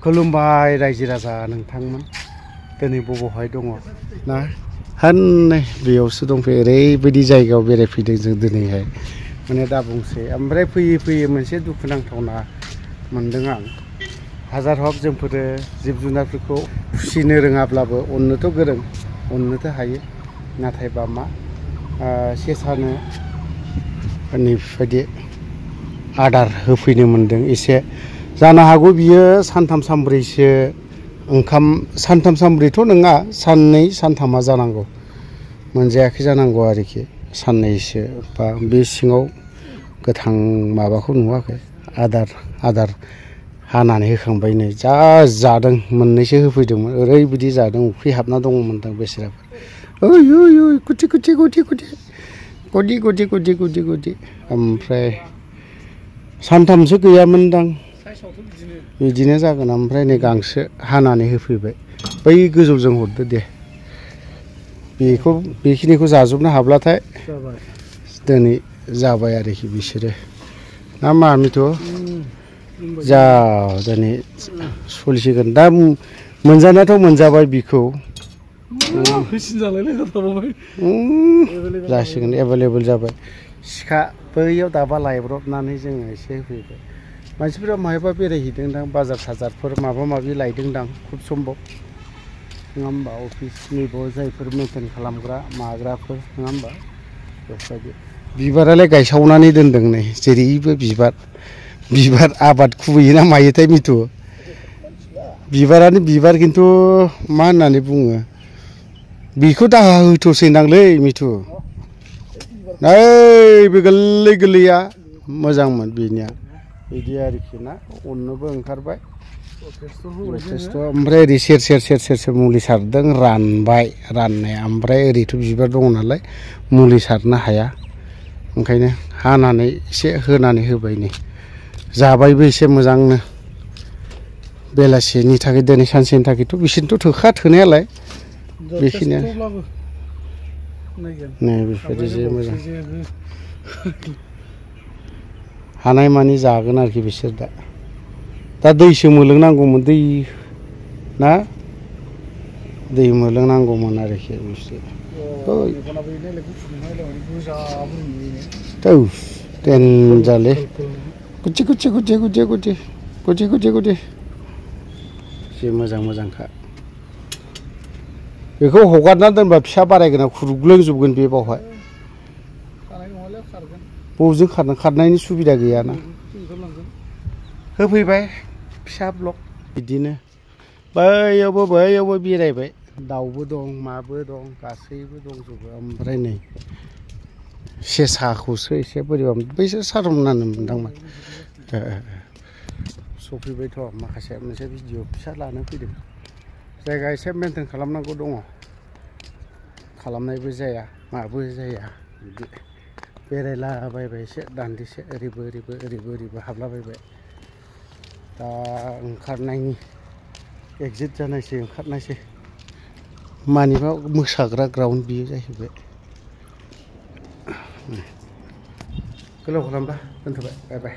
खुलुमबाय रायजो राजा नोंथांमोन दिनै बबावहाय दङ ना हान्नै बेयावसो दंफैयो ओरैबायदि जायगायाव बेरायफैदों जों दिनैहाय माने दा बुंसै ओमफ्राय फैयै फैयै मोनसे दुखुनांथावना मोनदों आं हाजार हक जोंफोरो जिब जुनारफोरखौ फिसिनो रोङाब्लाबो अननोथ' गोरों अननोथ' हायो नाथायबा मा सेसानो बेफोरबायदि आदार होफैनो मोनदों एसे जानो हागौ बियो सानथाम सानब्रैसो ओंखाम सानथाम सानब्रैथ' नङा साननै सानथामा जानांगौ मोनजायाखै जानांगौ आरोखि साननैसो बा बे सिङाव गोथां माबाखौ नुवाखै आदार हानानै होखांबाय नै जा जादों मोननैसो होफैदोंमोन ओरैबायदि जादों उखै हाबना दङमोन दां बेसेराफोर ओइ ओइ ओइ गुदि गुदि गुदि गुदि गुदि गुदि गुदि गुदि गुदि ओमफ्राय सानथामसो गैयामोनदां बिदिनो जागोन ओमफ्राय नै गांसो हानानै होफैबाय बै गोजौजों हरदो दे बेखिनिखौ जाजोबनो हाब्लाथाय दिनै जाबाय आरोखि बिसोरो ना मा मिथु जा दिनै सलिसिगोन दा मोनजानायाथ' मोनजाबाय बिखौ जासिगोन एभेलेबेल जाबाय सिखा बैयाव दाबा लायब्रबनानै जोङो एसे होफैबाय मानसिफोरा माहायबा बेरायहैदोंदां बाजार साजारफोर माबा माबि लायदोंदां खुब सम्भब नङा होमबा अफिसनि जायफोर मेइन्टेन खालामग्रा माग्राफोर नङा होमबा बेफोरबायदि बिबारालाय गायसावनानै दोनदों नै जेरैबो बिबार आबाद खुबैयोना मायोथाय मिथु बिबारानो बिबार खिन्थु मा होननानै बुङो बेखौ दाहा होथ'सै नांलै मिथु नै बे गोरलै गोरलैया मोजांमोन बेनिया बिदि आरोखि ना अननोबो ओंखारबाय जथेस्थ' ओमफ्राय ओरै सेर सेर मुलि सारदों रानबाय राननाया ओमफ्राय ओरैथ' बिबार दङ नालाय मुलि सारनो हाया ओंखायनो हानानै एसे होनानै होबाय नै जाबायबो एसे मोजांनो बेलासिनि थाखाय दिनै सानसेनि थाखायथ' बिसोरनोथ' थोखा थोनायालाय बेखिनिया नै बेफोरबायदि जे मोजां हानाय मानि जागोन आरोखि बिसोर दा दैसो मोलोंनांगौमोन दै ना दै मोलोंनांगौमोन आरोखि बिसोर देनजारलै गुदि गुदि गुदि गुदि गुदि गुदि गुदि गुदि जि मोजांखा बेखौ हगारना दोनबा फिसा बारायगोन खुरग्लोंजोबगोन बे बावहाय बबेजों खारनायनि सुबिदा गैयाना होफैबाय फिसा ब्लक बिदिनो बैयावबो बेरायबाय दाउबो दं माबो दं गासैबो दंजोबो ओमफ्राय नै सेसाखौसो एसे बोरैबा बैसोर सारमनानो मोनदांमोन सफैबायथ' माखासे मोनसे भिडिअ फिसा लानो फैदों जायगा एसे मेइन्टेन खालामनांगौ दङ खालामनायबो जाया माबो जाया बिदि बेरायलाबायबाय एसे दान्दिसे ओरैबो हाबलाबायबाय दा ओंखारनायनि एक्जिट जानायसै ओंखारनायसै मानिबा मोसाग्रा ग्राउन्ड बियो जाहैबाय गोलाव खालामबा दोनथ'बाय बाय बाय